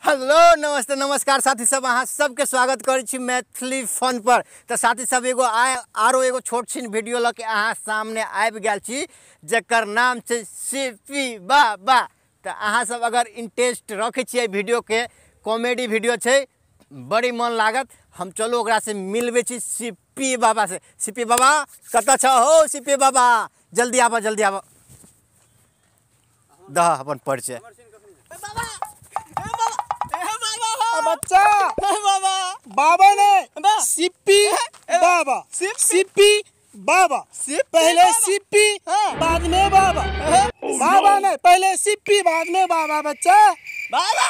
Hello नमस्ते नमस्कार साथी सब, अहाँ सबके स्वागत करै छी मैथिली फन पर। तऽ साथी सब एगो आरो एगो छोट छिन वीडियो लऽ के अहाँ सामने आबि गेल छी, जकर नाम छै सिप्पी बाबा। तऽ अहाँ सब अगर इंटरेस्ट रखै छियै वीडियो के, कॉमेडी वीडियो छै, बड़ी मन लागत। हम चलू ओकरा से मिलबै छी सिप्पी बाबा से। सिप्पी बाबा कतऽ छ हो? सिप्पी बाबा जल्दी आबऽ, जल्दी आबऽ, दह अपन परिचय। बच्चा बाबा बाबा ने सिप्पी बाबा, सिप्पी बाबा, पहले सिप्पी बाद में बाबा। बाबा ने पहले सिप्पी बाद में बाबा। बच्चा बाबा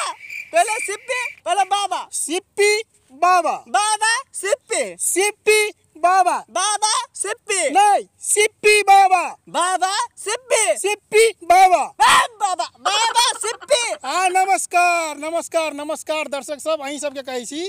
पहले सिप्पी पहले बाबा। सिप्पी बाबा, बाबा सिप्पी, सिप्पी बाबा, बाबा सिप्पी नहीं, सिप्पी बाबा, बाबा सिप्पी, सिप्पी बाबा, बाबा बाबा सिप्पी। हाँ नमस्कार नमस्कार नमस्कार दर्शक सब, अहीं सबके कहै छी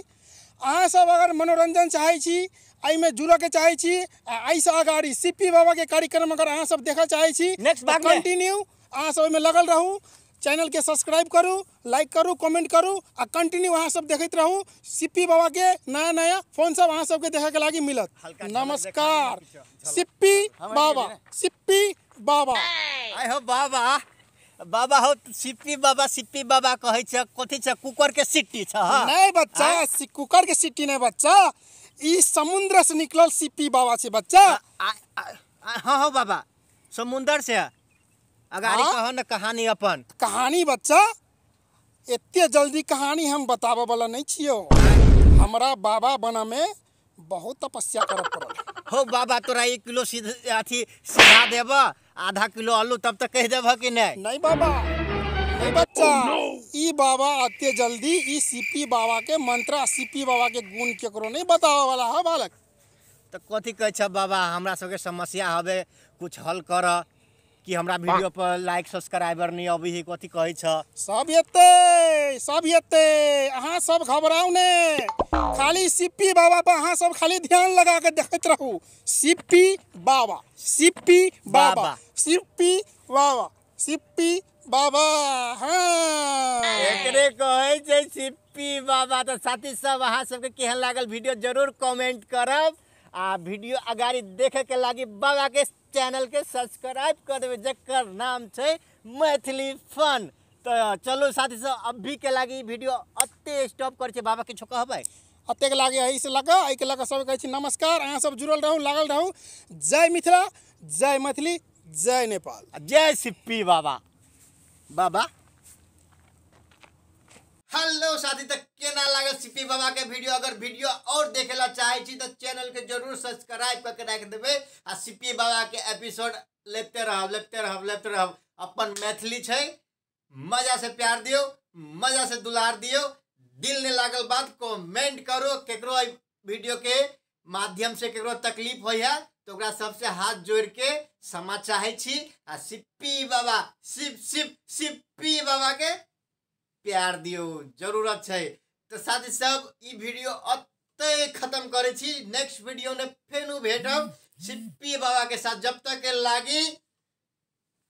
अहाँ सब अगर मनोरंजन चाहै छी, एहिमे जुड़ऽके चाहै छी, आ एहिसँ अगाड़ी सिप्पी बाबाके कार्यक्रम अगर अहाँ सब देखऽ चाहै छी, नेक्स्ट भाग कंटिन्यू अहाँ सब ओहिमे लगल रहू। चैनल के सब्सक्राइब करू, लाइक करू, कमेंट करू आ कंटिन्यू अहाँ सब देखैत रहू। सिप्पी बाबा के नया नया फोन सब अहाँ सबके देखे के लागी मिलत। नमस्कार। सिप्पी बाबा, सिप्पी बाबा। आइ हो बाबा, बाबा हो सिप्पी बाबा, सिप्पी बाबा कहै छ, कथी छ? कुकर के सिट्टी छ? नहीं बच्चा, कुकर के सिट्टी नहीं बच्चा, ई समुद्र से निकलल सिप्पी बाबा छे बच्चा। हाँ हो बाबा, समुद्र से अगाड़ी कहो न कहानी अपन। कहानी बच्चा एते जल्दी कहानी हम बताबऽ वाला नहीं छियो। हमरा बाबा बना में बहुत तपस्या करऽ पड़ल। हो बाबा, तोरा 1 किलो अथी सीधा देब, आधा किलो आलू, तब तक कहि देबह कि नहीं? नहीं बाबा, नहीं बच्चा। ई बाबा एते जल्दी ई सिप्पी बाबा के मंत्र, सिप्पी बाबा के गुण केकरो नहीं बताबऽ वाला है बालक। तऽ कथी कहै छ बाबा? हमरा सबके समस्या हवे, कुछ हल कर कि हमरा वीडियो पर लाइक सब्सक्राइबर नहीं अबै है, कथी कहै छ? सब एते, सब एते, अहाँ सब घबराउ ने, खाली सिप्पी बाबा पर अहाँ सब खाली ध्यान लगा के देखैत रहू। सिप्पी बाबा, सिप्पी बाबा, सिप्पी बाबा, सिप्पी बाबा। हाँ एकरे कहै छै सिप्पी बाबा। तऽ साथी सब अहाँ सबके केहन लागल वीडियो जरूर कमेंट करब आ वीडियो अगाड़ी देखे के लागी बाबा के चैनल के सब्सक्राइब कर देबै, जकर नाम छै मैथिली फन। तऽ चलू साथी सब अभी के लागी वीडियो अते स्टॉप करै छै। बाबा किछो कहबै? अतेक लागे एहिसँ लऽ कऽ एहिके लऽ कऽ सब कहै छी नमस्कार। अहाँ सब जुड़ल रहू, लागल रहू। जय मिथिला, जय मैथिली, जय नेपाल, जय सिप्पी बाबा। बाबा हेलो साथी, तक केना लागल सिप्पी बाबा के वीडियो? अगर वीडियो और देखेला चाहे छी तो चैनल के जरूर सब्सक्राइब करके राख देबै आ सिप्पी बाबा के एपिसोड लेते रहब, लेते रहब, लेते रहब। अपन मैथिली छै, मजा से प्यार दियौ, मजा से दुलार दियौ। दिल ने लागल बात कमेंट करो। केकरो वीडियो के माध्यम से केकरो तकलीफ होइ है तो ओकरा सबसे हाथ जोड़ के क्षमा चाहे छी आ सिप्पी बाबा, सिप सिप सिप्पी बाबा के प्यार दियौ, जरूरत छै। तऽ साथी सब ई वीडियो अते खत्म करै छी। नेक्स्ट वीडियो में फेनु भेटब सिप्पी बाबा के साथ। जब तक के लागी